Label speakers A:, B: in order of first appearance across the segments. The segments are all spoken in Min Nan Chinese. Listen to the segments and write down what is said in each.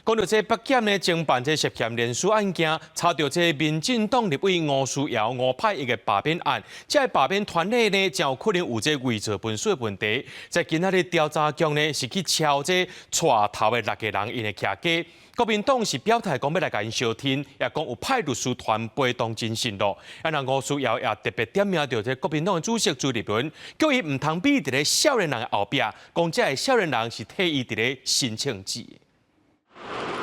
A: 講到這北檢呢，偵辦這涉嫌戀屍案件，查著這民進黨立委吳思瑤吳霈溢的罷免案，這個罷免團體呢，真有可能有這偽造文書的問題。在今仔日調查局呢，是去抄這帶頭的六個人𪜶的徛家。國民黨是表態講欲來共𪜶相聽，也講有派律師團陪同偵訊囉。啊，那吳思瑤也特別點名著這國民黨的主席朱立倫，叫伊毋通覕佇咧少年人的後壁，講這个少年人是替伊佇咧申請字。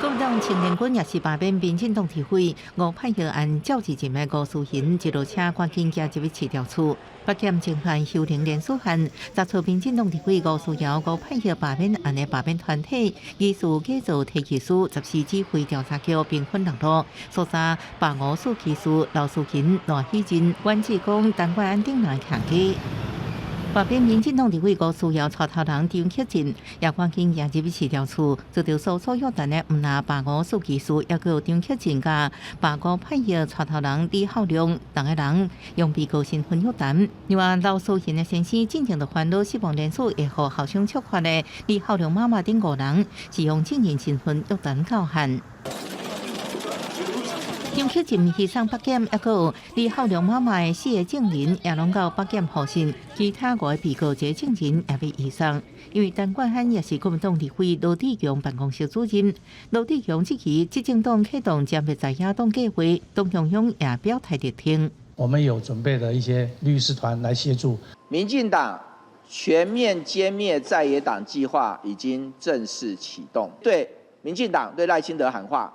B: 國民黨青年軍也是罷免民進黨立委吳霈溢案召集人的吳思賢，一路車趕緊行入去市調處，北檢偵辦幽靈連鎖案，查出民進黨立委吳思瑤、吳霈溢罷免案的罷免團體，疑似假造提起書，14指揮調查局兵分兩路，搜查罷吳四技師劉思賢、賴喜仁、阮志剛、陳國安等人徛家。罷免民進黨立委吳思瑤帶頭人張克振，也趕緊行入去市調處，遭著搜索約談的毋但罷吳四技師，猶閣有張克振佮罷吳霈溢帶頭人李孝良，兩个人用被告身份約談。另外，劉思賢的先生進前就煩惱死亡連署會予後生觸發的李孝良媽媽等五人，是用證人身份約談教案。張克振移送北檢，猶閣有李孝良媽媽的四个證人也攏到北檢候訊，其他五个被告這證人也欲移送。因為陳冠漢也是國民黨立委羅智強辦公室主任，羅智強質疑執政黨啟動殲滅在野黨計劃，黨中央也表態力挺。
C: 我們有準備了一些律師團來協助。
D: 民進黨全面殲滅在野黨計劃已經正式啟動，對民進黨對賴清德喊話。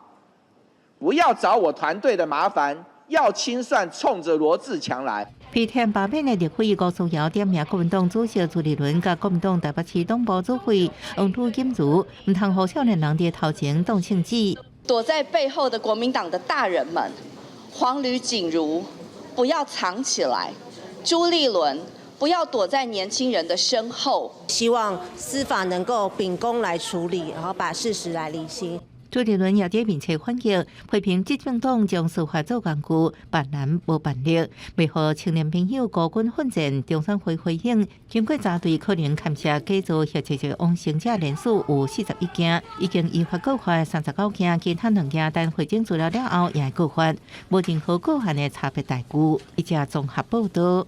D: 不要找我團隊的麻煩，要清算衝着羅智強來。
B: 被提罷免的立委吳思瑤點名國民黨主席朱立倫佮國民黨台北市黨部主委黃呂錦茹，毋通予少年人佇頭前擋聖旨。
E: 躲在背後的國民黨的大人們，黃呂錦茹，不要藏起來；朱立倫，不要躲在年輕人的身後。
F: 希望司法能夠秉公來處理，然後把事實來釐清。
B: 朱立倫也佇面冊反擊，批評執政黨將司法做工具，辦難無辦力，袂予青年朋友孤軍奮戰。中選會回應，經過查對，可能牽涉假造或者是往生者連署有41件，已經依法告發39件，其他兩件等彙整資料了後也會告發，無任何個案的差別待遇。記者綜合報導。